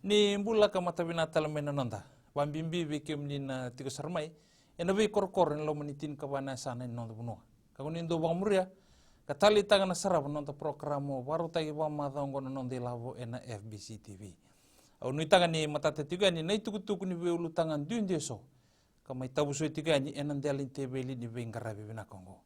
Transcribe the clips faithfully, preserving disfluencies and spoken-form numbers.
Ni bula ka mata vinaka tale mai na noda. Vabibi vei kemuni na tiko sara mai ena veikorokoro ena loma ni tinikava na yasana ni noda vanua. Ka ko ni dau vakamuria ka taleitaka na sarava na noda porokaramu vakarautaki vakamacawa oqo na Noda iLavo ena F B C T V. Au nuitaka ni matata tiko yani na itukutuku ni veiulutaga duidui eso ka mai tavusoya tiko yani ena dela ni teveli ni veiqaravi vinaka oqo.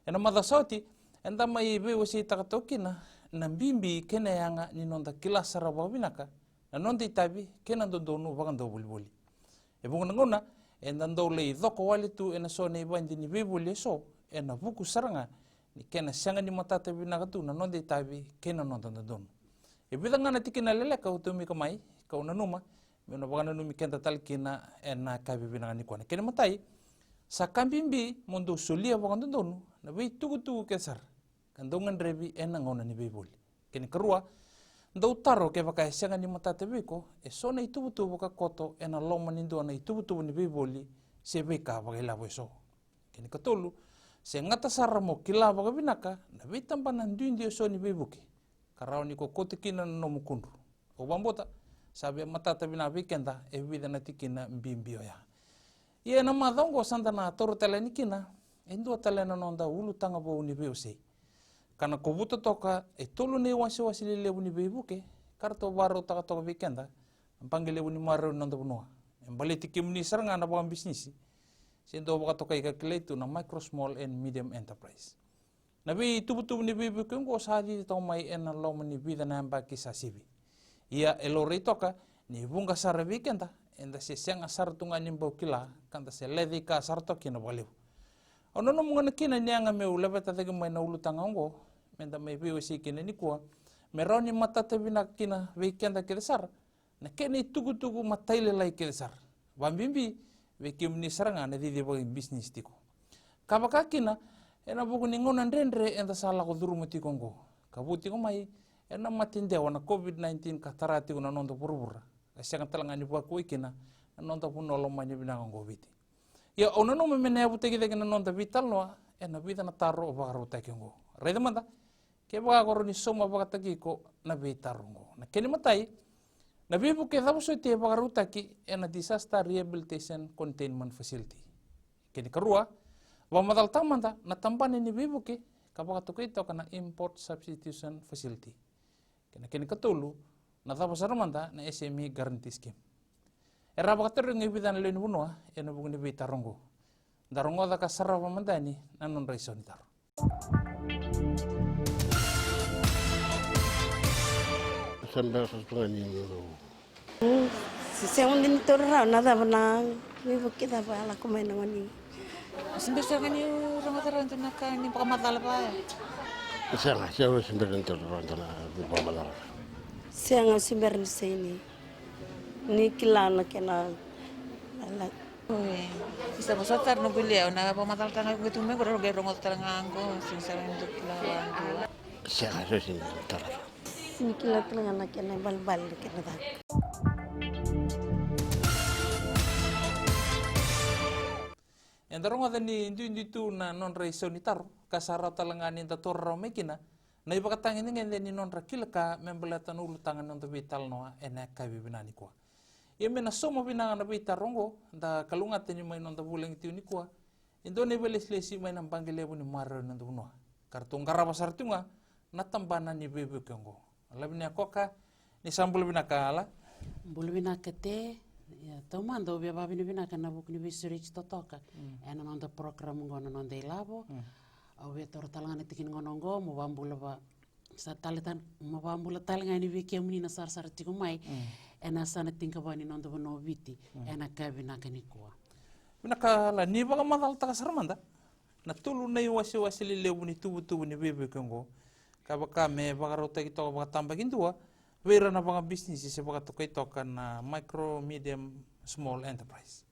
Ena macawa sa oti, eda mai veiwaseitaka toka kina na bibi kei na yaga ni noda kila sara vakavinaka na noda itavi kei na dodonu vakadauvolivoli. E vuqa na gauna eda dau lai coko wale tu ena so na ivadi ni veivoli eso ena vuku sara ga ni kena sega ni matata vinaka tu na noda itavi kei na noda dodonu. E vica ga na tikina leleka au tomika mai kau nanuma meu na vakananumi keda tale kina ena yakavi vinaka nikua. Na kena imatai, sa ka bibi mo dou solia vakadodonu na veitukutuku kece sara ka dau gadrevi ena gauna ni veivoli. Kena ikarua, dau taro kevaka e sega ni matata vei iko eso na ituvatuva ka koto ena loma ni dua na ituvatuva ni veivoli se veika vakailavo eso. Kena ikatolu, se gata sara mo kila vakavinaka na veitabana duidui eso ni veivuke ka rawa ni ko kauta kina na nomu kudru. Au vakabauta sa via matata vinaka vei keda e vica na tikina bibi oya. Ia ena macawa oqo sa da na taura tale yani kina e dua tale na noda ulutaga vou ni veiwasei ka na kovuta toka e tolu na iwasewase lelevu ni veivuke ka ratou vakarautaka toka vei keda na Baqe Levu ni Maroroi ni noda vanua. E baleti kemuni sara ga na vakabisinisi se dau vakatokai ka kilai tu na micro, small and medium enterprise. Na veituvatuva ni veivuke oqo sa cici toka mai ena loma ni vica na yabaki sa sivi. Ia e laurai toka ni vuqa sara vei keda eda se sega sara tu ga ni bau kila ka da se lecaika sara toka kina vakalevu. Au nanuma gona kina ni yaga meu laveta cake mai na ulutaga oqo meda mai veiwasei kina nikua me rawa ni matata vinaka kina vei keda kece sara na kena itukutuku matailalai kece sara, vabibi vei kemuni sara ga na cici vakabisinisi tiko. Ka vaka kina ena vuku ni gauna dredre eda sa lako curuma tiko oqo ka vu tiko mai ena mate dewa na COVID nineteen ka tara tiko na noda vuravura ka sega tale ga ni vakuwai kina na noda vanua lomani vinaka oqo o Viti. Ia au nanuma me na yavutaki cake na noda veitalanoa ena vica na taro vakarautaki oqo. Raica mada kevaka ko rawa ni sauma vakataki iko na veitaro oqo. Na kena imatai, na veivuke cava soti e vakarautaki ena Disaster Rehabilitation Containment Facility? Kena ikarua, vakamacalataka mada na tabana ni veivuke ka vakatokai toka na Import Substitution Facility. Kei na kena ikatolu, na cava sara mada na S M E Guarantee Scheme? Era a vakatarogi e vica na lewe ni vanua ena vuku ni veitaro oqo. Da rogoca ka sarava mada yani na nodra isau ni taro. Sa bera sara tu ga ni noqu. Se sega ni taura rawa na cava na veivuke cava a lako mai na gone. Au se bera sara ga niu rogoca rawa e dua na ka ni vakamacala vaya. Sega, sega, au se bera ni taura rawa e dua na vakamacala. Sega, au se bera ni sega ni kila na kena. Oi. Ni sa vosota tale na noqu iliau na vakamacalataka ga qo tu mai qo, au qai rogoca tale ga qo, sega sara ni dau kila vaqo. Sega, sega, sega ni tara. Sega ni kila tale ga na kena ibalebale na kena caka. Eda rogoca ni duidui tu na nodra isau ni taro, ka sa rawa tale ga ni da taura rawa mai kina na ivakatagedegede ni nodra kila ka me baleta na ulutaga ni noda veitalanoa ena yakavi vinaka nikua. Ia me na sauma vinaka na veitaro oqo, da kalougata ni mai noda vulagi tiko nikua e dua na ivakalesilesi mai na Baqe Levu ni Maroroi ni noda vanua, ka ratou qarava sara tiko ga na tabana ni veivuke oqo. Lavinia Koka, ni sa bula vinaka, Ala. Bula vinaka Te. Ia, taumada au via vakavinavinaka ena vuku ni veisureti totoka ena noda program oqo na Noda iLavo. Au via taura tale ga na tiki ni gauna oqo mo vakabula va Sa tale tale, mo vakabula tale ga yani vei kemuni na sarasara tiko mai ena yasana tinikava ni noda vanua o Viti ena ka vinaka nikua. Vinaka Ala, ni vakamacalataka sara mada na tolu na iwasewase lelevu ni tuvatuva ni veivuke oqo, ka vaka me vakarautaki toka vakatabakidua vei ira na vakabisinisi se vakatokai toka na micro, medium, small enterprise.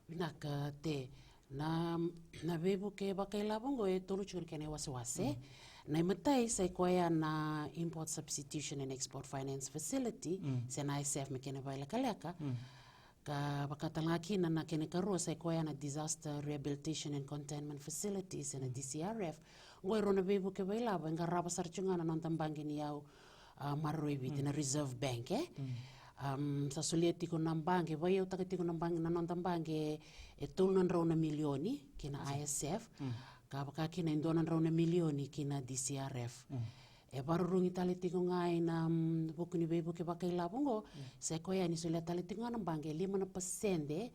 Vinaka Te. Na, na veivuke vakailavo oqo e tolu tiko na kena iwasewase. Na imatai sa i koya na Import Substitution and Export Finance Facility, se na I S F me kena vakalekaleka. Ka vaka tale ga kina na kena ikarua sa i koya na Disaster Rehabilitation and Containment Facility, se na D C R F. Oqo e rua na veivuke vakailavo e qarava sara tiko ga na noda baqe ni yau, a, maroroi Viti, na Reserve Bank, e. Am, sa solia tiko na baqe, vaiyautaka tiko na baqe, na noda baqe e tolu na drau na milioni ki na I S F, ka vaka kina e dua na drau na milioni ki na D C R F. E varurugi tale tiko ga ina, mm, vuku ni veivuke vakailavo oqo, sa i koya ni solia tale tiko ga na baqe e lima na pasede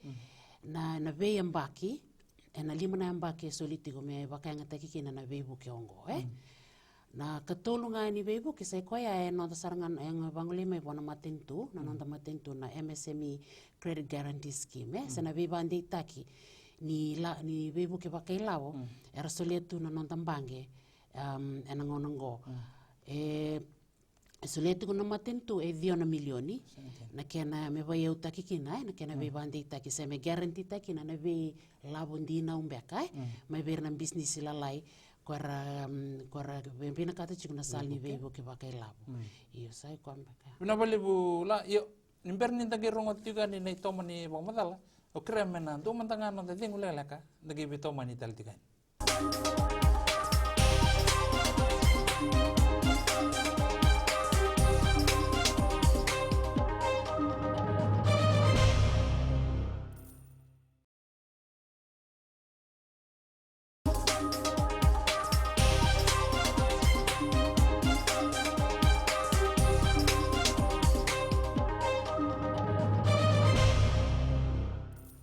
na, na veiyabaki, ena lima na yabaki e soli tiko me vakayagataki kina na veivuke oqo, e. Na katolu ga ni veivuke sa i koya e noda sara ga, e vagolei mai vua na matanitu, na noda matanitu na M S M E Credit Guarantee Scheme, e, se na veivadeitaki ni la, ni veivuke vakailavo era solia tu na noda baqe, am, ena gauna oqo. E, e solia tiko na matanitu e ciwa na milioni na kena me vaiyautaki kina, e, na kena veivadeitaki se me guarantee-taki kina na veilavo dinau beka, e, mai vei ira na bisinisi lalai ko era, am, ko era vei, vinakata tiko na sala ni veivuke vakailavo. Io, sa i koya beka. Vinaka vakalevu La. Io, ni bera ni da qai rogoca tiko yani na itoma ni vakamacala, au kerea me na dua mada ga noda cegu lekaleka da qai veitomani tale tiko yani.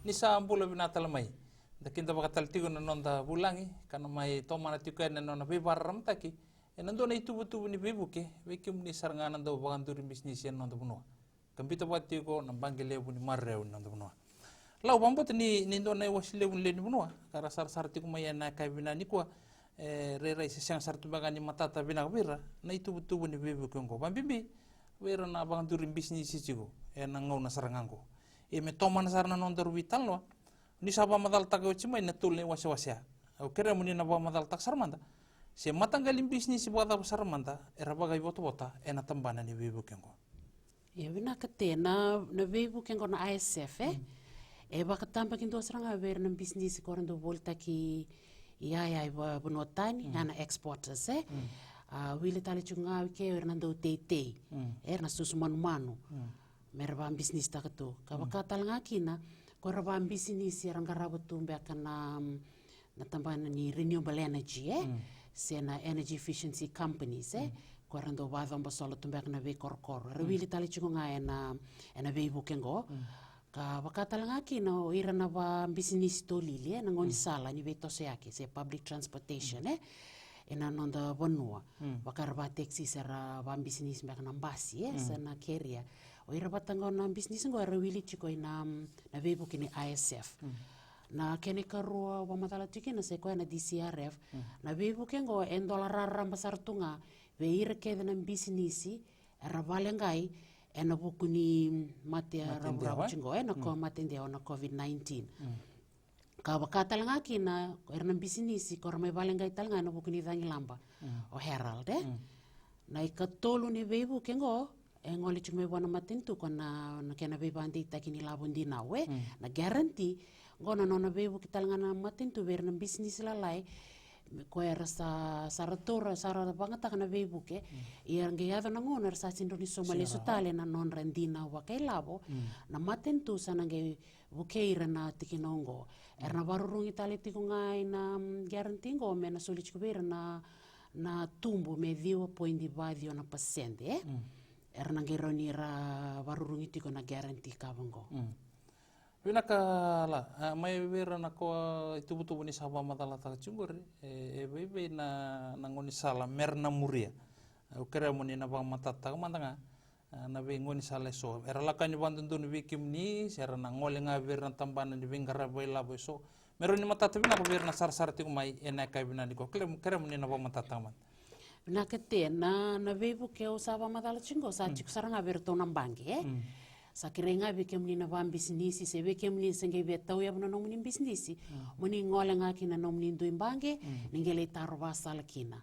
Ni sa bula vinaka tale mai. Da kidavaka tale tiko na noda vulagi ka na mai tomana tiko yani na nona veivakararamataki ena dua na ituvatuva ni veivuke vei kemuni sara ga na dau vakaduri bisinisi ena noda vanua. Ka biuta vata tiko na baqe levu ni maroroi ni noda vanua. Lau, vakabauta ni, ni dua na iwase levu ni lewe ni vanua ka ra sarasara tiko mai ena yakavi vinaka nikua, e rairai se sega sara tu beka ni matata vinaka vei ira na ituvatuva ni veivuke oqo, vakabibi vei ira na vakaduri bisinisi tiko ena gauna sara ga oqo. Ia me tomana sara na nodaru veitalanoa, ni sa vakamacalataka oti mai na tolu na iwasewase ya. Au kerea mo ni na vakamacalataka sara mada se mataqali bisinisi vakacava sara mada era vakaivotavota ena tabana ni veivuke oqo. Ia vinaka Te, na, na veivuke oqo na I S F, e, e vakatabakidua sara ga vei ira na bisinisi ko era dau volitaki iyaya i va, vanua tani, ya na exporters, e. A, wili tale tiko ga vei kei ira na dau teitei, e, ira na susu manumanu me ra vakabisinisitaka tu. Ka vaka tale ga kina ko ira vakabisinisi era qarava tu beka na, na tabana ni renewable energy, e, se na energy efficiency companies, e, ko era dau vakacoba sola tu beka na veikorokoro. Era wili tale tiko ga ena, ena veivuke oqo. Ka vaka tale ga kina o ira na vakabisinisi tolili, e, na gaunisala ni veitosoyaki se public transportation, e, ena noda vanua. Vaka era vakatekisi se ra vakabisinisi beka na basi, e, se na keria. O ira vata ga na bisinisi oqo era wili tiko ina, na veivuke ni I S F. Na kena ikarua au vakamacala tiko kina sa i koya na D C R F. Na veivuke oqo e dola raraba sara tu ga vei ira kece na bisinisi era vakaleqai ena vuku ni mate, mate ravuravu tiko oqo, e, na ko mate dewa na COVID nineteen. Ka vaka tale ga kina ko ira na bisinisi ko ra mai vakaleqai tale ga ena vuku ni cagilaba o Herald, e. Na ikatolu ni veivuke oqo e gole tiko mai vua na matanitu ko na, na kena veivakadeitaki ni lavo dinau, e, na guarantee. Oqo na nona veivuke tale ga na matanitu vei ira na bisinisi lalai ko era sa, sa ra taura, sa ra vakayagataka na veivuke. Ia qai yaco na gauna era sa sega ni sauma lesu tale na nodra dinau vakailavo, na matanitu sa na qai vukei ira na tikina oqo. Era na vakarurugi tale tiko ga ina, mm, guarantee oqo me na soli tiko vei ira na, na tubu me ciwa poidi va ciwa na pasede, e. Era na qai rawa ni ra vakarurugi tiko na guarantee cover oqo. Vinaka La, a, mai vei ira na ko ituvatuva ni sa vakamacalataka tiko qori, e, e veivei na, na gaunisala me ra na muria. Au kerea mo ni na vakamatatataka mada ga, a, na veigaunisala eso era lako yani vakadodonu vei kemuni, se ra na gole ga vei ira na tabana ni veiqaravi vakailavo eso, me rawa ni matata vinaka vei ira na sarasara tiko mai ena yakavi vinaka nikua. Kerea mo ni na vakamatatataka mada. Vinaka Te, na, na veivuke au sa vakamacala tiko oqo sa tiko sara ga vei iratou na baqe, e. Sa kerei ga vei kemuni na vakabisinisi se vei kemuni se qai via tauyavu na nomuni bisinisi, mo ni gole ga ki na nomuni dui baqe ni qai lai taro vakasala kina.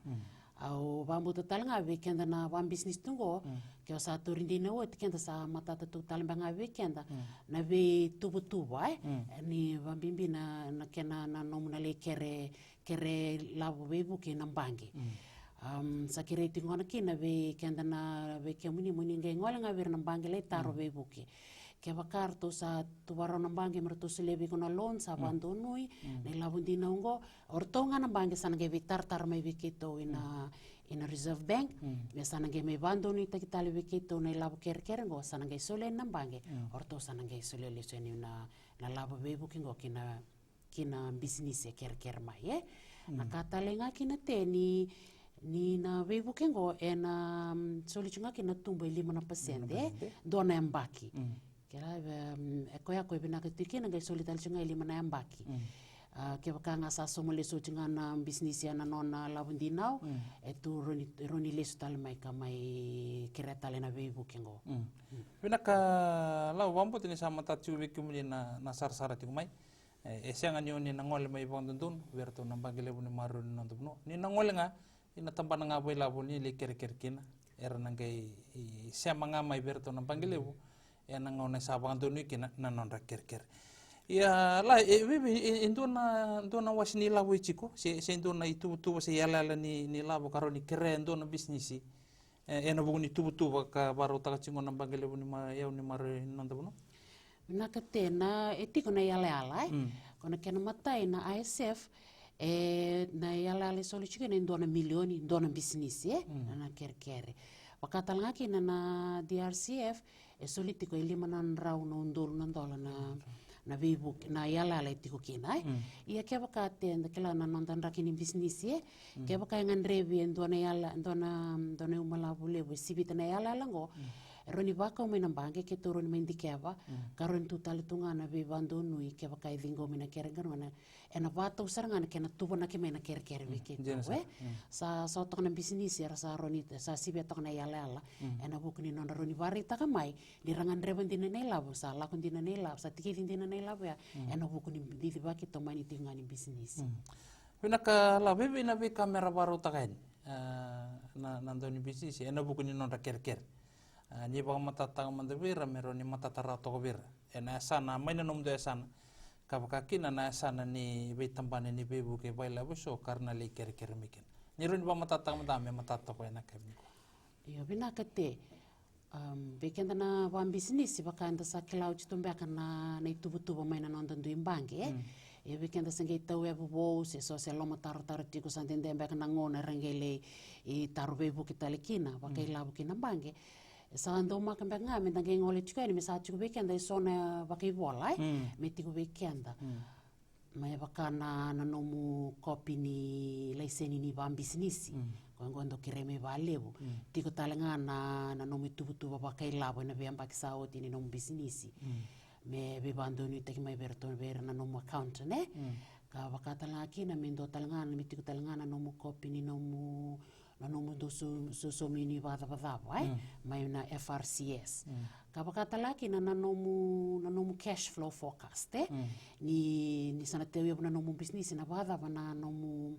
Au vakabauta tale ga vei keda na vakabisinisi tu oqo, ke o sa tauri dina oti, keda sa matata tu tale beka ga vei keda na veituvatuva, e, ni vakabibi na, na kena, na nomu na lai kere, kere lavo veivuke na baqe. Am, sa kerei tiko gona kina vei keda na, vei kemuni mo ni qai gole ga vei ira na baqe lai taro veivuke. Kevaka ratou sa tu vakarau na baqe me ratou solia vei iko na loan, sa vakadonui na ilavo dinau oqo, o ratou ga na baqe sa na qai veitaratara mai vei keitou ina, ina Reserve Bank, me sa na qai mai vakadonuitaki tale vei keitou na ilavo kerekere oqo, sa na qai solia yani na baqe, o ratou sa na qai solia lesu yani na, na lavo veivuke oqo ki na, ki na bisinisi e kerekere mai, e. Na ka tale ga kina, Te, ni, ni na veivuke oqo ena, mm, soli tu ga kina tubu e lima na pasede, e, dua na yabaki. Kila, em, e koya ko e vinaka tiko kina qai soli tale tu ga e lima na yabaki. A, kevaka ga sa sauma lesu oti ga na bisinisi ena nona lavo dinau, e tu rawa ni, rawa ni lesu tale mai ka mai kerea tale na veivuke oqo. Vinaka Lau, vakabauta ni sa matata tiko vei kemuni na, na sarasara tiko mai. E, e sega ni o ni na gole mai vakadodonu vei iratou na baqe levu ni maroroi ni noda vanua. Ni na gole ga ina tabana ga vakailavo ni lai kerekere kina, era na qai, i, sema ga mai vei iratou na baqe levu ena gauna e sa vakadonui kina na nodra kerekere. Ia, Lau, e, vei, vei, e, e dua na, dua na wase ni lavo e tiko, se, se dua na ituvatuva se iyalayala ni, ni lavo ka rawa ni kerea e dua na bisinisi, e, ena vuku ni tuvatuva ka vakarautaka tiko na baqe levu ni ma, iyau ni maroroi ni noda vanua? Vinaka Te, na, e tiko na iyalayala, e. Ko na kena imatai na I S F, e, na iyalayala e soli tiko kina e dua na milioni dua na bisinisi, e, na, na kerekere. Vaka tale ga kina na D R C F, e soli tiko e lima na drau na udolu na dola na, na veivuke, na iyalayala e tiko kina, e. Ia kevaka Te, da kila na noda draki ni bisinisi, e, kevaka e gadrevi e dua na iyala, dua na, dua na iumalavo levu e sivita na iyalayala oqo, e rawa ni vakau mai na baqe, keitou rawa ni mai dikeva, ka rawa ni tu tale tu ga na veivakadonui kevaka e ciqomi na kerekere oqo, ena vakatau sara ga na kena tuvanaki mai na kerekere vei keitou, e. Sa, sa toka na bisinisi era sa rawa ni, sa sivia toka na iyalayala ena vuku ni nodra rawa ni vakaraitaka mai ni ra gadreva dina na ilavo, sa lako dina na ilavo, sa tikici dina na ilavo ya, ena vuku ni cicivaki tomani tiko ga ni bisinisi. Vinaka Lau, vei, vei na veika mera vakarautaka yani, a, na, na dau ni bisinisi ena vuku ni nodra kerekere? A, ni vakamatatataka mada vei ira me rawa ni matata rawa toka vei ira ena yasana, mai na nomudou yasana, ka vaka kina na yasana ni veitabana ni veivuke vakailavo eso ka ra na lai kerekere mai kina. Ni rawa ni vakamatatataka mada me matata toka ena yakavi nikua. Io, vinaka Te. Am, vei keda na vakabisinisi, vaka eda sa kila oti tu beka na, na ituvatuva mai na noda dui baqe, e. Ia vei keda se qai tauyavu vou, se so se lomatarotaro tiko, sa dede beka na gauna era qai lai, i, taro veivuke tale kina vakailavo ki na baqe. E sa daumaka beka ga me da qai gole tiko yani, me sa tiko vei keda e so na vakaivola, e, me tiko vei keda. Me vaka na, na nomu kopi ni laiseni ni vakabisinisi. Koya oqo dau kerei mai vakalevu. Tiko tale ga na, na nomu ituvatuva vakailavo ena veiyabaki sa oti ni nomu bisinisi. Me veivakadonuitaki mai vei iratou, vei ira na nomu account, ne? Ka vaka tale ga kina me dua tale ga, me tiko tale ga na nomu kopi ni nomu, na nomu dau sau, sau, saumi ni vakacavacava, e? Mai na F R C S. Ka vaka tale ga kina na nomu, na nomu cash flow forecast, e? Ni, ni sa na tauyavu na nomu bisinisi, na vakacava na nomu,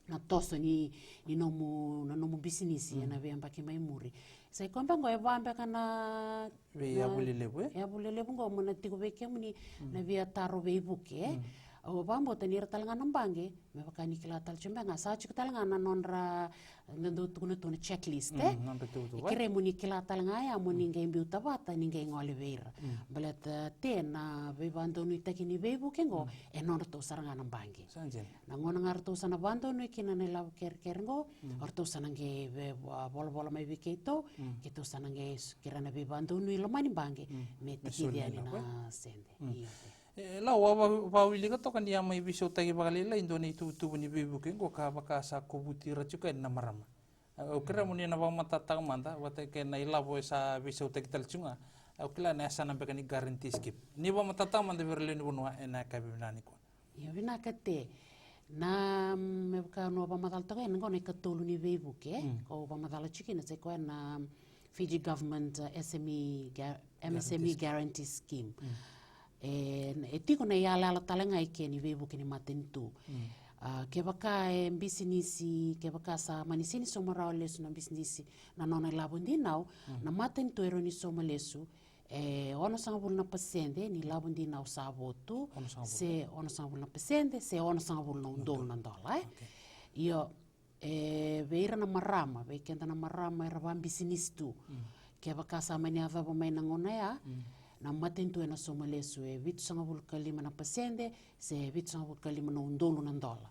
na toso ni, ni nomu, na nomu bisinisi ena veiyabaki mai muri. Sa i koya beka oqo e va beka na, na veiyavu lelevu, e? Yavu lelevu oqo mo na tiko vei kemuni na via taro veivuke, e? Au vakabauta ni ira tale ga na baqe, me vaka ni kila tale tiko beka ga, sa tiko tale ga na nodra, na dau tukuna tu na checklist, e? Nodra ituvatuva. E kerei mo ni kila tale ga ya mo ni qai biuta vata ni qai gole vei ira. Baleta, e, na veivakadonuitaki ni veivuke oqo e nodratou sara ga na baqe. Sa dina. Na gauna ga ratou sa na vakadonui kina na ilavo kerekere oqo, o ratou sa na qai veivolavola mai vei keitou, keitou sa na qai kerea na veivakadonui loma ni baqe me tikici yani na sede. Io, e. E, Lau, au a vakawilika toka ni a mai veisautaki vakalailai e dua na ituvatuva ni veivuke oqo ka vaka sa kovuti ira tiko yani na marama. Au kerea mo ni na vakamatatataka mada vata kei na ilavo e sa veisautaki tale tiko ga. Au kila na yasana beka ni guarantee scheme. Ni vakamatatataka mada vei ira lewe ni vanua ena yakavi vinaka nikua. Io, vinaka, e. Na, me vaka au vakamacala toka yani, oqo na ikatolu ni veivuke, e? Ko vakamacala tiko kina, sa i koya na Fiji Government, uh, S M E Ga-, M S M E Guarantee Scheme. E, e tiko na iyalayala tale ga i ke ni veivuke ni matanitu. A, kevaka e bisinisi, kevaka sa mani sega ni sauma rawa lesu na bisinisi na nona ilavo dinau, na matanitu e rawa ni sauma lesu e onosagavulu na pasede ni lavo dinau sa votu, se onosagavulu na pasede, se onosagavulu na udolu na dola, e. Io, E vei ira na marama, vei keda na marama era vabisinisi tu. Kevaka sa mani yacova mai na gauna ya, na matanitu ena sauma lesu e vitusagavulu ka lima na pasede se vitusagavulu ka lima na udolu na dola.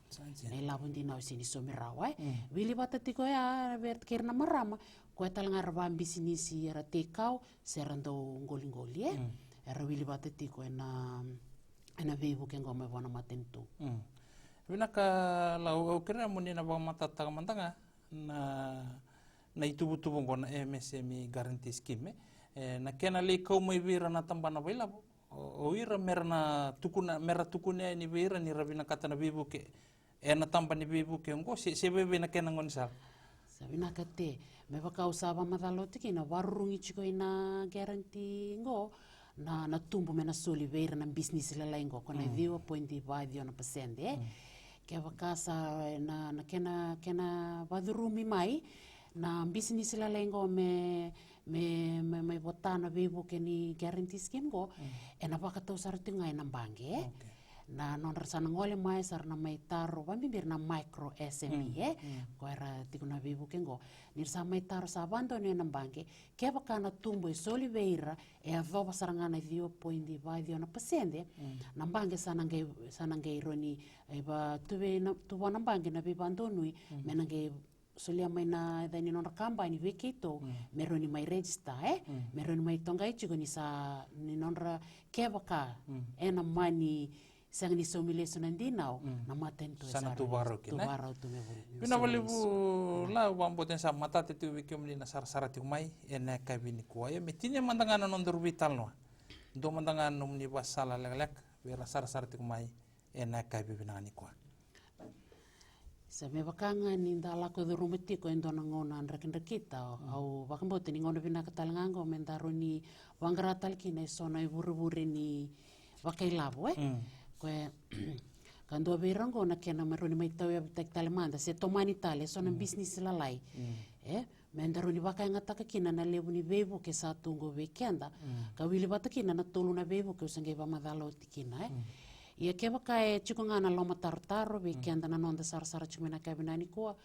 Na ilavo dinau e sega ni saumi rawa, e. Wili vata tiko ya vei ira na marama, koya tale ga era vabisinisi, era teikau se ra dau qoliqoli, e. Era wili vata tiko ena, ena veivuke qo mai vua na matanitu. Vinaka Lau, au kerea mo ni na vakamatatataka mada ga na, na ituvatuva qo na M S M E Guarantee Scheme, e. E, na kena lai kau mai vei ira na tabana vakailavo, o, o ira mera na tukuna, mera tukuna yani vei ira ni ra vinakata na veivuke ena taba ni veivuke oqo, se, se vei, vei na kena gaunisala? Sa vinaka Te, me vaka au sa vakamacala oti kina, vakarurugi tiko ina guarantee qo na, na tubu me na soli vei ira na bisinisi lalai qo, ko na ciwa poidi va ciwa na pasede, e. Kevaka sa na, na kena, kena vakacurumi mai na bisinisi lalai qo me, me, me, me vota na veivuke ni guarantee scheme qo, ena vakatau sara tiko ga ena baqe, e. Na nodra sa na gole mai sa ra na mai taro, vakabibi ira na micro S M E, e. Ko era tiko na veivuke qo, ni ra sa mai taro, sa vakadonui ena baqe, kevaka na tubu e soli vei ira e yacova sara ga na ciwa poidi va ciwa na pasede, na baqe sa na qai, sa na qai rawa ni, e, va, tu vei na, tu vua na baqe na veivakadonui me na qai solia mai na yaca ni nodra kabani vei keitou, me rawa ni mai register, e? Me rawa ni mai toqai tiko ni sa, ni nodra, kevaka ena mani sega ni saumi lesu na dinau, na matanitu e sa na tu vakarau kina, e? Vinaka vakalevu Lau, au vakabauta ni sa matata tiko vei kemuni na sarasara tiko mai ena yakavi nikua. Ia me tinia mada ga na nodaru veitalanoa, dua mada ga na nomuni vakasala lekaleka vei ira na sarasara tiko mai ena yakavi vinaka nikua. Sa me vaka ga ni da lako curuma tiko e dua na gauna drakidrakita, au vakabauta ni gauna vinaka tale ga qo me da rawa ni vaqara tale kina eso na ivurevure ni vakailavo, e? Koya ka dua vei ira qo na kena me rawa ni mai tauyavutaki tale mada se tomani tale eso na bisinisi lalai, e? Me da rawa ni vakayagataka kina na levu ni veivuke sa tu qo vei keda. Ka wili vata kina na tolu na veivuke au se qai vakamacala oti kina, e. Ia kevaka e tiko ga na lomatarotaro vei keda na noda sarasara tiko mai na yakavi vinaka nikua,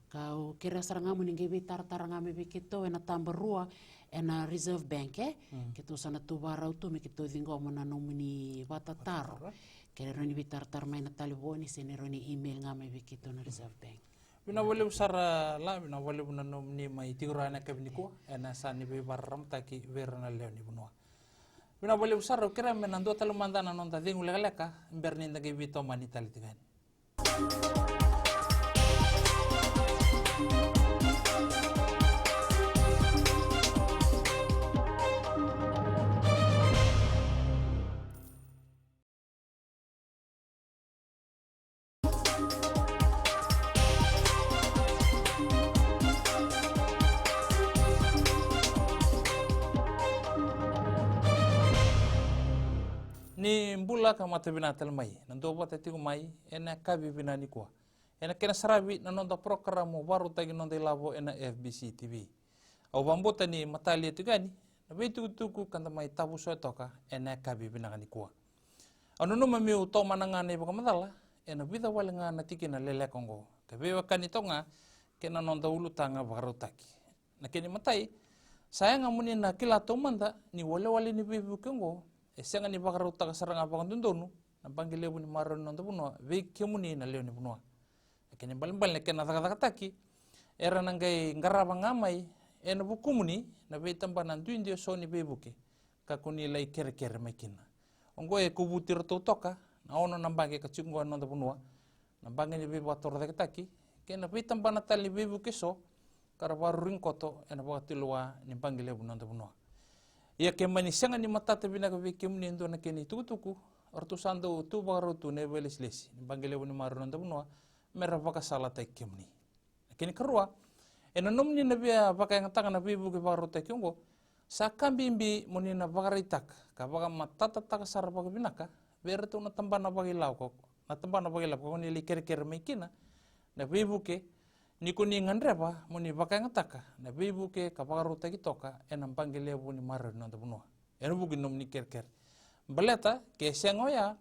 ka au kerea sara ga mo ni qai veitaratara ga mai vei keitou ena taba rua ena Reserve Bank, e. Keitou sa na tu vakarau tu me keitou ciqoma na nomuni vakatataro. Ke rawa ni veitaratara mai na talevoni se ni rawa ni email ga mai vei keitou na Reserve Bank. Vinaka vakalevu sara Lau, vinaka vakalevu na nomuni mai tiko rawa ena yakavi nikua ena yasa ni veivakararamataki vei ira na lewe ni vanua. Vinaka vakalevu sara, au kerea me na dua tale mada na noda cegu lekaleka bera ni da qai veitomani tale tiko yani. Ni bula ka mata vinaka tale mai na duavata tiko mai ena yakavi vinaka nikua ena kena saravi na noda porokaramu vakarautaki noda ilavo ena F B C T V. Au vakabauta ni matalia tiko yani na veitukutuku ka da mai tavusoya toka ena yakavi vinaka nikua. Au nanuma meu tomana ga na ivakamacala ena vica wale ga na tikina leleka oqo, ka veiwekani toka ga kei na noda ulutaga vakarautaki. Na kena imatai, sa yaga mo ni na kila taumada ni walewale ni veivuke oqo e sega ni vakarautaka sara ga vakadodonu na baqe levu ni maroroi ni noda vanua vei kemuni na lewe ni vanua. Na kena ibalebale na kena cakacakataki era na qai qarava ga mai ena vukumuni na veitabana duidui eso ni veivuke, ka ko ni lai kerekere mai kina. Oqo e kovuti iratou toka na ono na baqe ka tiko oqo ena noda vanua, na baqe ni veivakatorocaketaki kei na veitabana tale ni veivuke eso ka ra vakarurugi koto ena vakatulewa ni baqe levu ni noda vanua. Ia ke mani sega ni matata vinaka vei kemuni e dua na kena itukutuku, o ratou sa dau tu vakarau tu na ivakalesilesi ni baqe levu ni maroroi ni noda vanua me ra vakasalataki kemuni. Na kena ikarua, ena nomuni na via vakayagataka na veivuke vakarautaki oqo, sa ka bibi mo ni na vakaraitaka ka vakamatatataka sara vakavinaka vei iratou na tabana vakailavo, na tabana vakailavo ko ni lai kerekere mai kina na veivuke, ni ko ni gadreva mo ni vakayagataka na veivuke ka vakarautaki toka ena baqe levu ni maroroi ni noda vanua ena vuku ni nomuni kerekere. Baleta ke sega oya,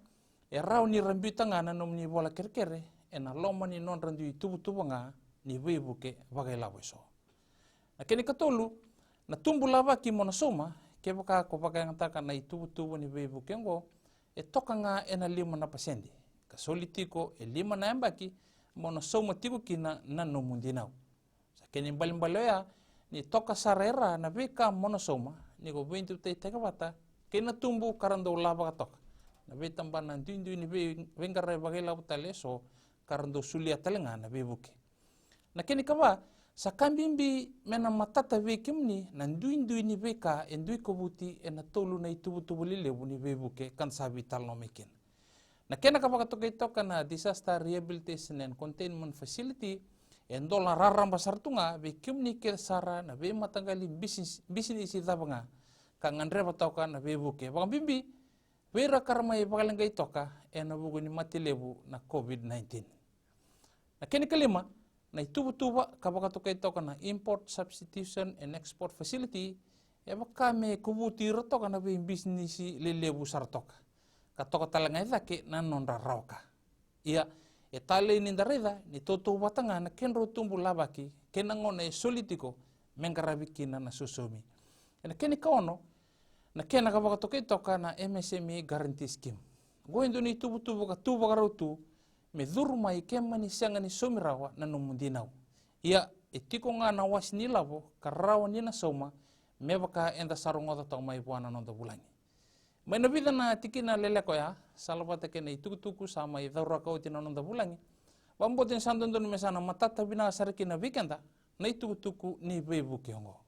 e rawa ni ra biuta ga na nomuni vola kerekere ena loma ni nodra dui tuvatuva ga ni veivuke vakailavo eso. Na kena ikatolu, na tubu lavaki mo na sauma, kevaka ko vakayagataka na ituvatuva ni veivuke oqo, e toka ga ena lima na pasede, ka soli tiko e lima na yabaki mo na sauma tiko kina na nomu dinau. Sa kena ibalebale oya ni toka sara e ra na veika mo na sauma ni ko veidutaitaki vata kei na tubu ka ra dau lavaka toka na veitabana duidui ni vei, veiqaravi vakailavo tale eso, ka ra dau solia tale ga na veivuke. Na kena ikava, sa ka bibi me na matata vei kemuni na duidui ni veika e dui kovuti ena tolu na ituvatuva lelevu ni veivuke ka da sa veitalanoa mai kina. Na kena ka vakatokai toka na Disaster Rehabilitation and Containment Facility e dola raraba sara tu ga vei kemuni kece sara na veimataqali bisinisi, bisinisi cava ga ka gadreva toka na veivuke, vakabibi vei ira ka ra mai vakaleqai toka ena vuku ni mate levu na COVID nineteen. Na kena ikalima, na ituvatuva ka vakatokai toka na Import Substitution and Export Facility, e vaka me kovuti ira toka na veibisinisi lelevu sara toka, ka toka tale ga e cake na nodra rawa ka. Ia, e talei ni da raica ni tautauvata ga na kedrau tubu lavaki kei na gauna e soli tiko me qaravi kina na sosomi. Ena kena ikaono, na kena ka vakatokai toka na M S M E Guarantee Scheme. Oqo e dua na ituvatuva ka tu vakarau tu me curu mai ke mani sega ni saumi rawa na nomu dinau. Ia, e tiko ga na wase ni lavo ka rawa ni na sauma me vaka eda sa rogoca toka mai vua na noda vulagi. Mai na vica na tikina leleka oya, salavata kei na itukutuku sa mai cauraka oti na noda vulagi, vakabauta ni sa dodonu me sa na matata vinaka sara kina vei keda na itukutuku ni veivuke oqo.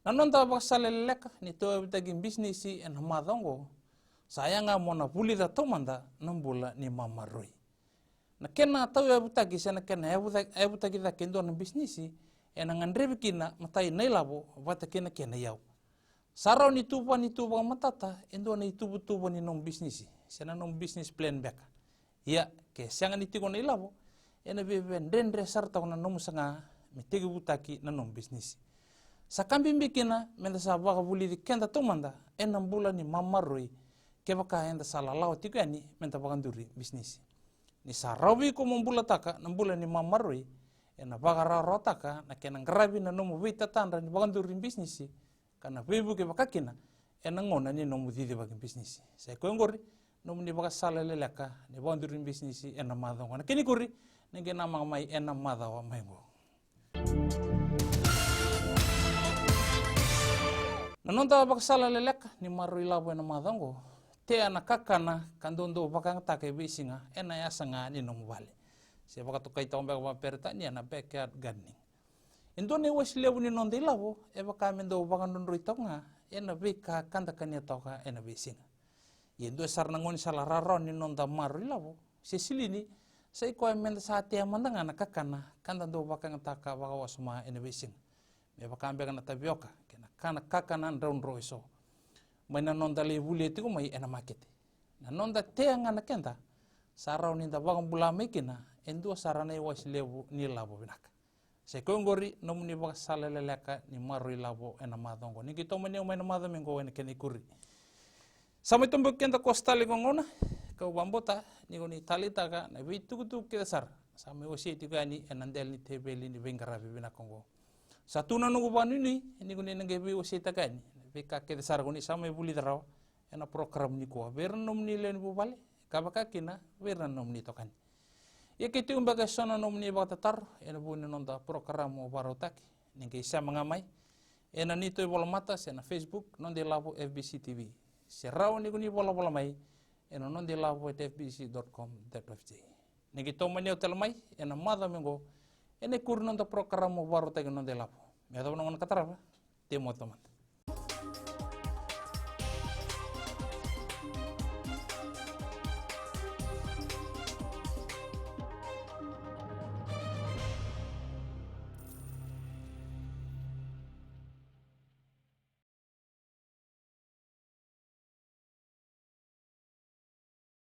Na noda vakasala leleka ni tauyavutaki bisinisi ena macawa oqo, sa yaga mo na vulica taumada na bula ni mamaroi. Na kena tauyavutaki se na kena yavuta-, yavutaki cake e dua na bisinisi, ena gadrevi kina matai na ilavo vata kei na kena iyau. Sa rawa ni tu va ni tu vakamatata e dua na ituvatuva ni nomu bisinisi se na nomu business plan beka. Ia, ke sega ni tiko na ilavo, ena via dredre sara toka na nomu saga me tekivutaki na nomu bisinisi. Sa ka bibi kina meda sa vakavulici keda taumada ena bula ni mamaroi, kevaka eda sa lalawa tiko yani meda vakaduri bisinisi. Ni sa rawa vei iko mo bulataka na bula ni mamaroi, ena vakarawarawataka na kena qaravi na nomu veitatadra ni vakaduri bisinisi, ka na veivuke vaka kina ena gauna ni nomu cicivaki bisinisi. Sa i koya oqori nomuni vakasala leleka ni vakaduri bisinisi ena macawa oqo. Na kena ikuri, ni qai namaka mai ena macawa mai oqo. Na noda vakasala leleka ni maroroi lavo ena macawa oqo, tea na kakana ka dodonu vakayagataka e veisiga ena yasa ga ni nomu vale. Se vakatokai toka beka vakaperitania na backyard gardening. E dua na iwasi levu ni noda ilavo e vaka me dau vakadrodroi toka ga ena veika ka da kania toka ena veisiga. Ia e dua sara na gaunisala rawarawa ni noda maroroi lavo se silini, sa i koya meda sa tea mada ga na kakana ka da dau vakayagataka vakawasoma ena veisiga. Me vaka beka na tavioka kei na kana kakana draudrau eso mai na noda lai volia tiko mai ena makete. Na noda tea ga na keda, sa rawa ni da vakabula mai kina e dua sara na iwasi levu ni lavo vinaka. Sa i koya oqori nomuni vakasala leleka ni maroroi lavo ena macawa oqo. Ni qai tomani au mai na macawa mai oqo ena kena ikuri. Sa mai toboki keda koso tale qo gauna, kau vakabauta ni ko ni taleitaka na veitukutuku kece sara sa mai wasei tiko yani ena dela ni teveli ni veiqaravi vinaka oqo. Sa tu na noqu vakanuinui ni ko ni na qai veiwaseitaka yani na veika kece sara ko ni sa mai vulica rawa ena program nikua vei ira na nomuni lewe ni vuvale, ka vaka kina vei ira na nomuni itokani. Ia ke tiko beka eso na nomuni vakatataro ena vuku ni noda porokaramu vakarautaki, ni qai sema ga mai ena neitou ivolamata se na Facebook Noda iLavo F B C T V, se rawa ni ko ni volavola mai ena noda iLavo at F B C dot com dot F J. Ni qai tomani au tale mai ena macawa mai oqo ena ikuri noda porokaramu vakarautaki Noda iLavo. Me yacova na gauna ka tarava, tei moce taumada.